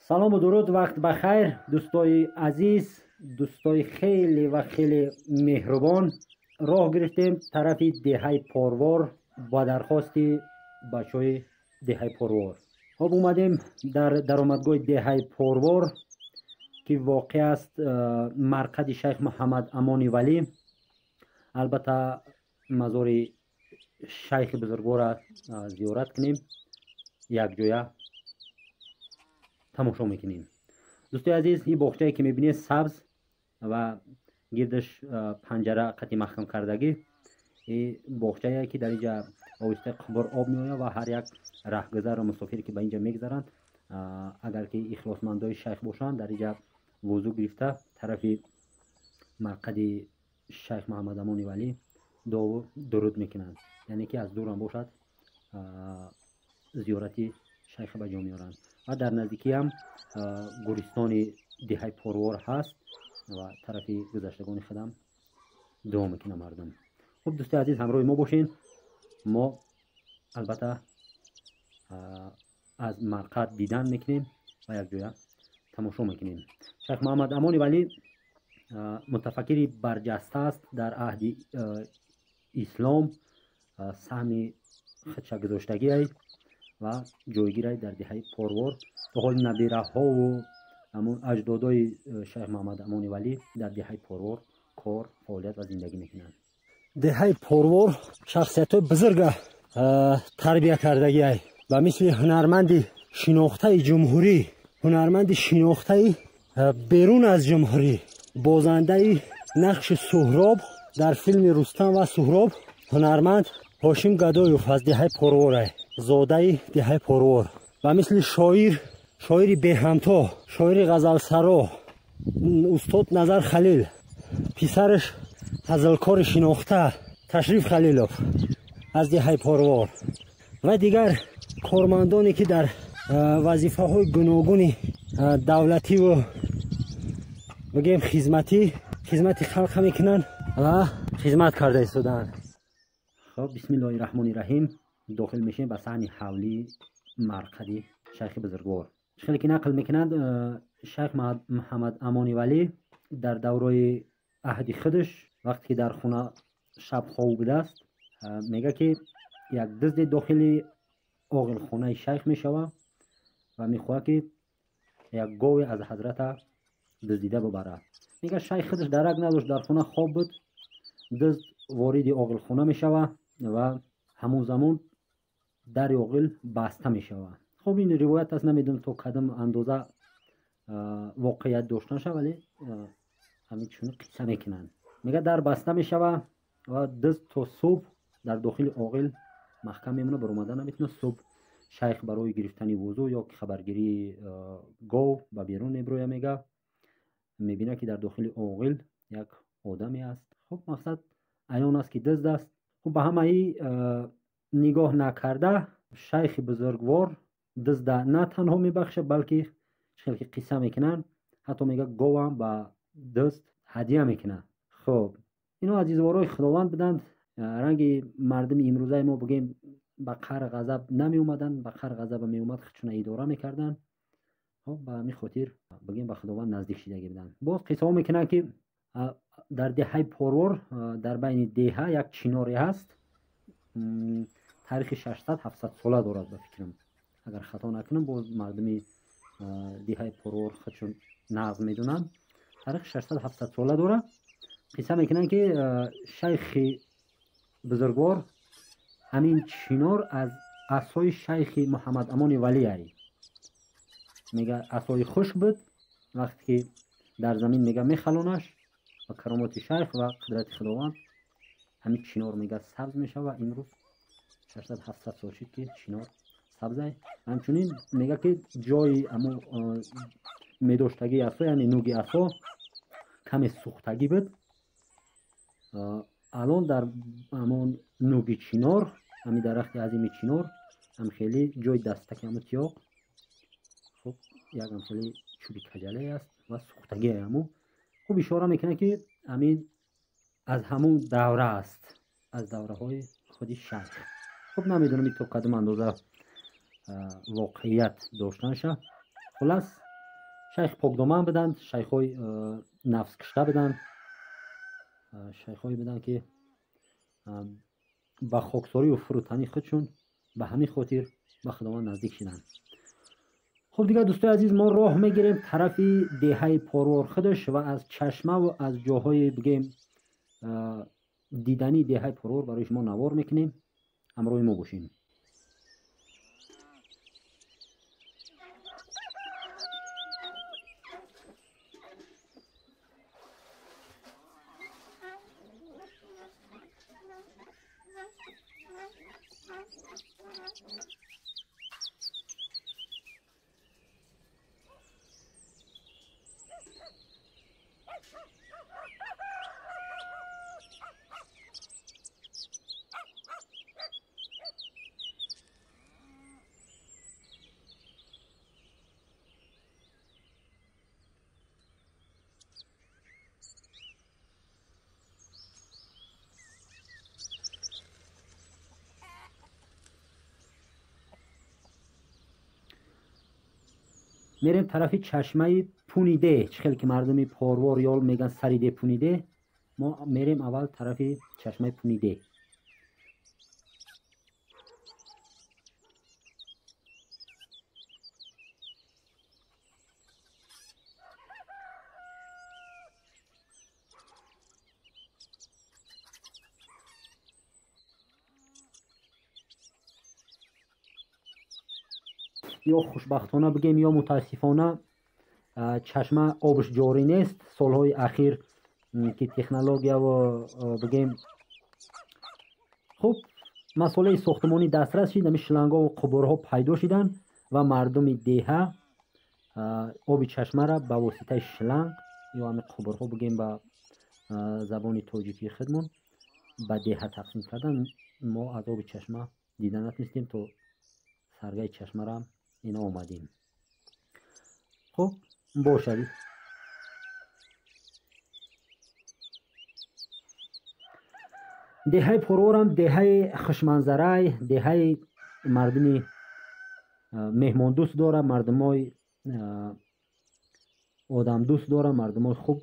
Салому дуруд, вақт ба хайр, дӯстои азиз, дӯстои хеле ва хеле меҳрубон. Роҳ гирифтем тарафи деҳаи Порвор ба дархости бачаҳои деҳаи Порвор. Хоб, омадем дар даромадгоҳи деҳаи Порвор, ки воқеъ аст марқади шайх Муҳаммад Амони Валӣ. Албатта, мазори шайхи бузургворро зиёрат кунем, якҷоя тамошо мекунем. Дӯстои азиз, ин боғчае, ки мебинед, сабз ва гирдаш панҷара қати маҳкам кардагӣ, боғчае, ки дар инҷа оҳиста қубур об меояд ва ҳар як раҳгузару мусофире, ки ба инҷа мегузаранд, агар ки ихлосмандои шайх бошанд, дар инҷа вузӯ гирифта, тарафи марқади шайх Муҳаммад Амони Валӣ дуову дуруд мекунанд, яъне ки аз дурам бошад, зиёрати шайха ба ҷо меоранд. Ва дар наздикиам гӯристони деҳаи Порвор ҳаст ва тарафи гузаштагони худам дуо мекунам мардум. Хуб, дӯстои азиз, ҳамроҳи мо бошед. Мо албатта аз марқад дидан мекунем ва якҷоя тамошо мекунем. Шайх Муҳаммад Амони Валӣ мутафаккири барҷаста аст. Дар аҳди ислом саҳми худша гузоштагиай ва ҷойгирай дар деҳаи Порвор. То ҳол набираҳову ҳамун аҷдодои шайх Муҳаммад Амони Валӣ дар деҳаи Порвор кор, фаъолият ва зиндагӣ мекунанд. Деҳаи Порвор шахсиятҳои бузурга тарбия кардагиай, ба мисли ҳунарманди шинохтаи ҷумҳурӣ, ҳунарманди шинохтаи берун аз ҷумҳурӣ, бозандаи нақши Суҳроб дар филми «Рустам ва Суҳроб», ҳунарманд Ҳошим Гадоев аз деҳаи Порворай, зодаи деҳаи Порвор, ба мисли шоир, шоири беҳамто, шоири ғазалсаро устод Назар Халил, писараш ҳазлкори шинохта Ташриф Халилов аз деҳаи Порвор ва дигар кормандоне, ки дар вазифаҳои гуногуни давлативу, бигем, хизматӣ, хизмати халқа мекунанд ва хизмат карда истодаанд. Хоб, бисмиллоҳи раҳмони раҳим, дохил мешавем ба саҳни ҳавлии марқади шайхи бузургвор. Хеле ки нақл мекунанд, шайх Муҳаммад Амони Валӣ дар даврои аҳди худаш, вақте ки дар хона шаб хов будааст, мега, ки як дузде дохили оғилхонаи шайх мешавад ва мехоҳад, ки як гове аз ҳазрата дуздида бибарад. Мега, шайх худаш дарак надошт, дар хона хоб буд. Дузд вориди оғилхона мешавад ва ҳамон замон дари оғил баста мешавад. Хоб, ин ривоят аст, намедонам, то кадом андоза воқеият доштанаша, вале ҳамин чунин қисса мекунанд. Мега, дар баста мешавад ва дузд то субҳ дар дохили оғил маҳкам мемонад, баромада наметавонад. Субҳ шайх барои гирифтани вузӯ ё хабаргирии гов ба берун мебирояд. Мега, мебинад, ки дар дохили оғил як одаме аст. Хуб, мақсад аён аст, ки дузд аст. Хуб, ба ҳамаи нигоҳ накарда, шайхи бузургвор дузда на танҳо мебахшад, балки, хеле ки қисса мекунанд, ҳатто мега, говам ба дузд ҳадия мекунад. Хуб, ино азизворои Худованд буданд. Ранги мардуми имрӯзаи мо, бигем, ба қаҳр ғазаб намеомаданд, ба қаҳр ғазаба меомад, худшона идора мекарданд. Хуб, ба ҳамин хотир, бигем, ба Худованд наздик шидагӣ буданд. Боз қиссаҳо мекунанд, ки дар деҳаи Порвор, дар байни деҳа як чиноре ҳаст, таърихи 600-700 сола дорад, ба фикрам, агар хато накунам. Боз мардуми деҳаи Порвор худшон нағз медонанд. Таърихи 600-700 сола дорад. Қисса мекунанд, ки шайхи бузургвор ҳамин чинор аз асои шайхи Муҳаммад Амони Валиай. Мега, асои хушк буд, вақте ки дар замин, мега, мехалонаш, ва каромоти шайх ва қудрати Худованд ҳамин чинор, мега, сабз мешава. Имрӯз 600-700 сол шуд, ки чинор сабзай. Ҳамчунин мега, ки ҷои амо медоштагии асо, яъне нуги асо, каме сӯхтагӣ буд. Алон дар ҳамон нуги чинор, ҳамин дарахти азими чинор, ҳам хеле ҷои дастаки ҳамо тиёқ, хуб, якам хеле чӯби каҷале аст ва сӯхтагие ҳамо. Хуб, ишора мекунад, ки ҳамин аз ҳамон давра аст, аз давраҳои худи шайх. Хуб, намедонам, то кадом андоза воқеият доштанша. Хулас, шайх покдоман буданд, шайхҳои нафскушта буданд, шайхҳое буданд, ки ба хоксорию фурӯтании худшон ба ҳамин хотир ба Худованд наздик шуданд. Хуб, дигар, дӯстои азиз, мо роҳ мегирем тарафи деҳаи Порвор худаш ва аз чашмаву аз ҷоҳои, бигем, дидании деҳаи Порвор барои шумо навор мекунем. Ҳамроҳи мо бошем. Мерем тарафи чашмаи Пуниде. Чӣ хеле ки мардуми Порвор ёл меган, сариде, Пуниде. Мо мерем аввал тарафи чашмаи Пуниде. Ё хушбахтона бигем, ё мутаассифона, чашма обш ҷорӣ нест. Солҳои ахир, ки технологияву, бигем, хуб, масолаи сохтмонӣ дастрас шид, ҳамин шлангову қубурҳо пайдо шиданд ва мардуми деҳа оби чашмара ба воситаи шланг ё ҳамин қубурҳо, бигем, ба забони тоҷикии худмон, ба деҳа тақсим кардан. Мо аз оби чашма дида натунистем, то саргаи чашмара ина омадем. Хуб бошад. Деҳаи Порворам деҳаи хушманзарай, деҳаи мардуми меҳмондӯст дора, мардумои одамдӯст дора, мардумои хуб,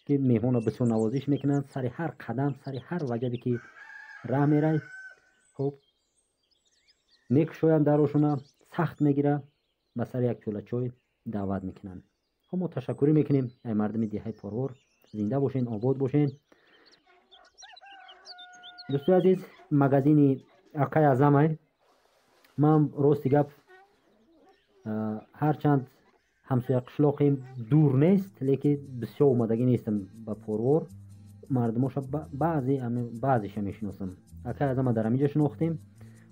ки меҳмонро бисёр навозиш мекунанд. Сари ҳар қадам, сари ҳар ваҷабе ки раҳ мерай, хуб, мекушоянд дарошона, сахт мегира, ба сари як пиёла чой даъват мекунанд. Хуб, мо ташаккурӣ мекунем ай мардуми деҳаи Порвор. Зинда бошен, обод бошен. Дӯстои азиз, магазини акай Азамай. Ман, рости гап, ҳарчанд ҳамсоя қишлоқем, дур нест, лекин бисёр омадагӣ нестам ба Порвор. Мардумоша баъзеша мешиносам. Акай Азама дар ҳаминҷо шинохтем.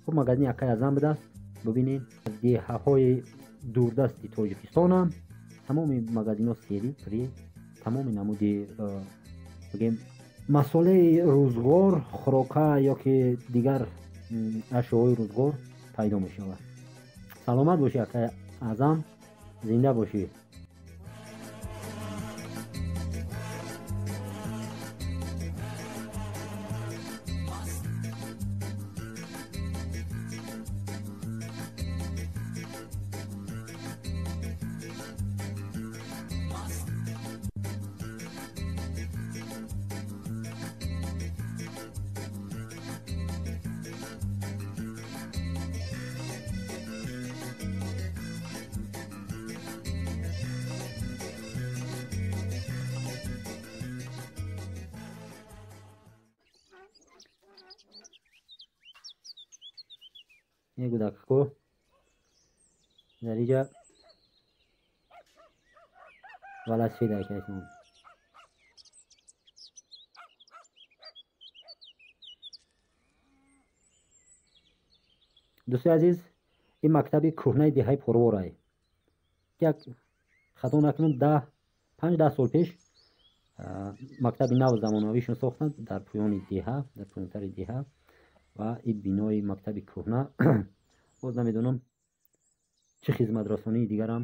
Хуб, магазини акай Азам будааст. Бубинед, деҳаҳои дурдасти Тоҷикистонам тамоми магазинҳо сери при, тамоми намуди, бигем, масолаи рӯзгор, хӯрока ё ки дигар ашёҳои рӯзгор пайдо мешавад. Саломат бошӣ, акай Аъзам, зинда бошӣ. Гудако дар иҷа велосипед айкайсон. Дӯстои азиз, ин мактаби кӯҳнаи деҳаи Порворай. Як хато накунам, 5-10 сол пеш мактаби нав замонавишон сохтанд дар поёни деҳа, дар поёнтари деҳа, ва ин бинои мактаби кӯҳна боз намедонам чӣ хизматрасонии дигарам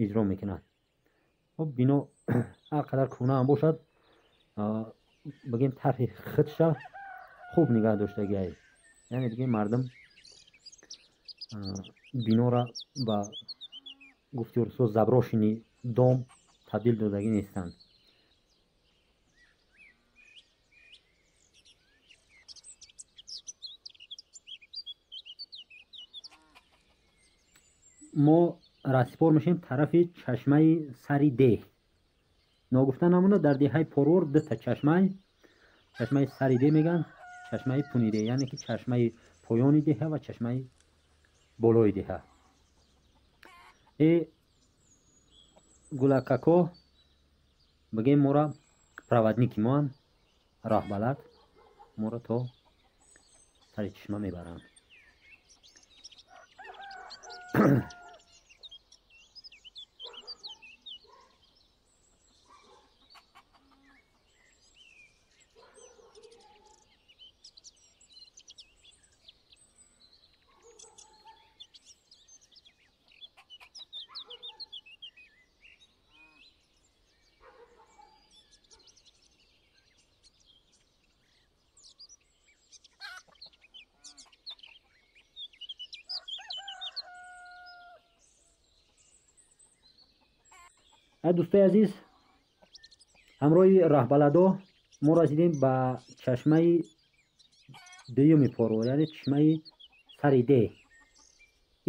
иҷро мекунад. Хоб, бино ҳар қадар кӯҳна ҳам бошад, бигем тарҳи худша хуб нигаҳ доштагиай. Яъне бигем мардум бинора ба гуфти русо заброшини дом табдил додагӣ нестанд. Мо расипор мешем тарафи чашмаи сари деҳ. Ногуфта намонад, дар деҳаи Порвор дута чашмай, чашмаи сари деҳ мегӯянд, чашмаи пуни деҳ, яъне ки чашмаи поёни деҳа ва чашмаи болои деҳа. Гулакако бигем мора проводники моанд, роҳбалад моро то сари чашма мебаранд. Дӯстои азиз, ҳамроҳи раҳбаладо мо расидем ба чашмаи дуюми Порвор, яъне чашмаи сари деҳ.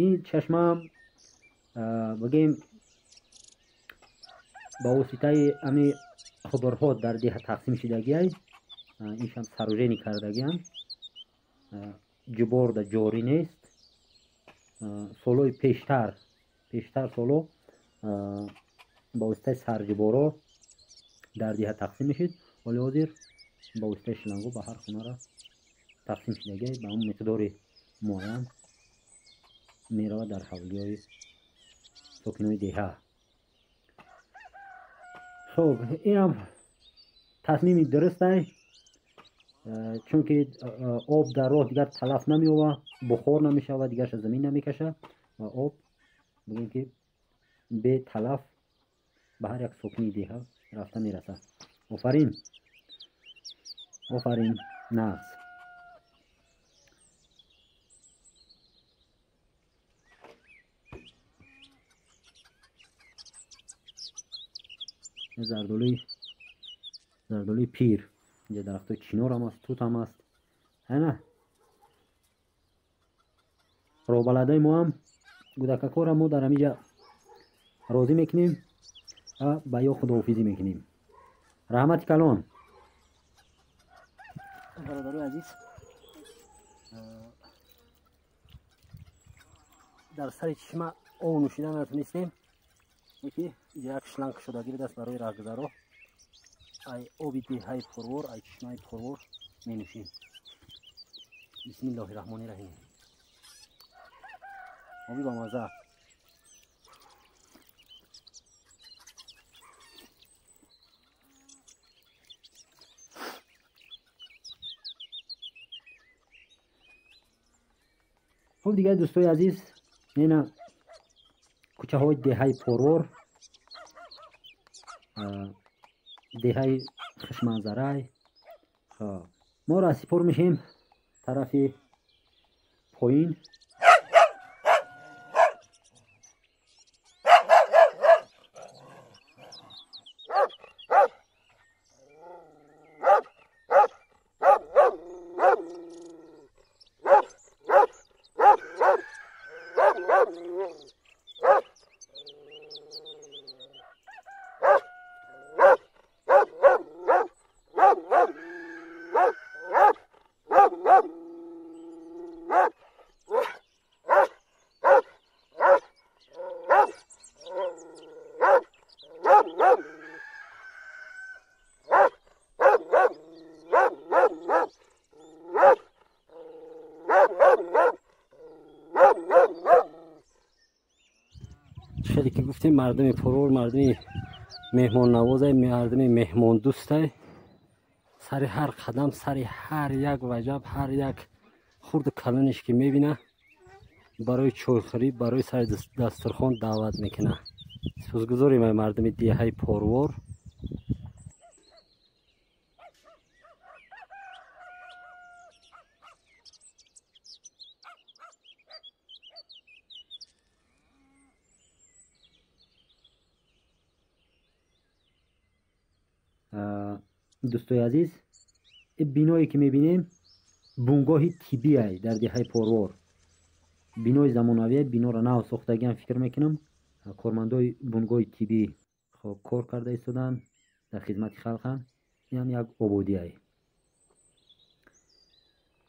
Ин чашма бигем ба воситаи ҳами қубурҳо дар деҳа тақсим шудагиай, иншам саружени кардагиам, ҷуборда ҷорӣ нест. Солҳои пештар солҳо ба воситаи сарҷуборо дар деҳа тақсим мешид, вале ҳозир ба воситаи шлангҳо ба ҳар хонара тақсим шудагиай, ба он миқдори муайян меравад дар ҳавлиҳои сокинои деҳа. Хоб, инам тасмими дурустай, чунки об дар роҳ дигар талаф намеёбад, бухор намешавад, дигарша замин намекашад ва об бигем ки беталаф ба ҳар як сокини деҳа рафта мерасад. Офарин, офарин, нағз. Зардолуи пир, инҷа дарахтои чинорам аст, тутам аст. Ана роҳбаладои мо ҳам гудакакора мо дар ҳамиҷа розӣ мекунем ва ба ё худоҳофизӣ мекунем. Раҳмати калон. Бародарои азиз, дар сари чашма об нӯшида натунистем, ки як шланг шудагӣ будааст барои раҳгузаро. Ай оби деҳаи Порвор, ай чашмаи Порвор менӯшем. Бисмиллоҳи раҳмони раҳим. Оби бамаза. Хуб, дигар дӯстои азиз, ина кӯчаҳои деҳаи Порвор, деҳаи хушманзарай. Мо расипор мешем тарафи поин. Хеле ки гуфтем, мардуми Порвор мардуми меҳмоннавозай, мардуми меҳмондӯстай. Сари ҳар қадам, сари ҳар як ваҷаб, ҳар як хурду калонеш ки мебина, барои чойхӯрӣ, барои сари дастурхон даъват мекунад. Сипосгузорем ай мардуми деҳаи Порвор. Дӯстои азиз, биное ки мебинем, бунгоҳи тиббиай дар деҳаи Порвор. Бинои замонавие, биноро нав сохтагиам фикр мекунам. Кормандои бунгоҳи тиббӣ хоб кор карда истоданд, дар хизмати халқанд. Инам як ободиай,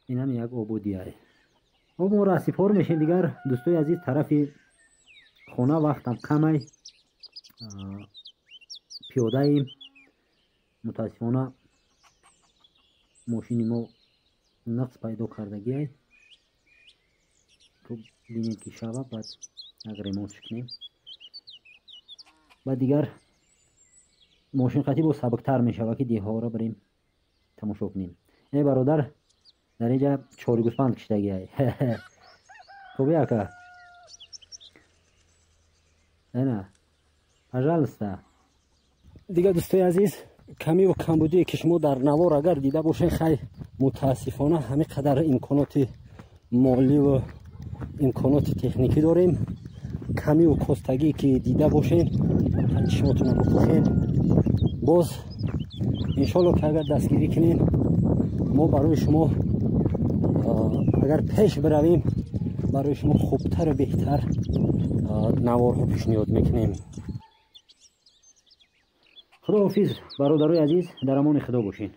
инам як ободиай. Об мо расипор мешем дигар, дӯстои азиз, тарафи хона. Вақтам камай, пиёдаем. Мутаассифона, мошини мо нақс пайдо кардагиай. То бинем ки шава, баъд як ремонтш кунем, баъд дигар мошинқатӣ боз сабуктар мешава, ки деҳҳоро барем, тамошо кунем. Э, бародар, дар инҷа чори гӯспанд киштагиай. Хуби, ака, ана, пожалуйста. Дигар, дӯстои азиз, камиву камбудие ки шумо дар навор агар дида бошед, хай, мутаассифона, ҳамин қадар имконоти моливу имконоти техникӣ дорем. Камиву костагие ки дида бошед, чишмотона бипӯшед. Боз иншолло ки агар дастгирӣ кунем, мо барои шумо, агар пеш биравем, барои шумо хубтару беҳтар наворҳо пешниҳод мекунем. Худоҳофиз, бародарои азиз, дар амони Худо бошед.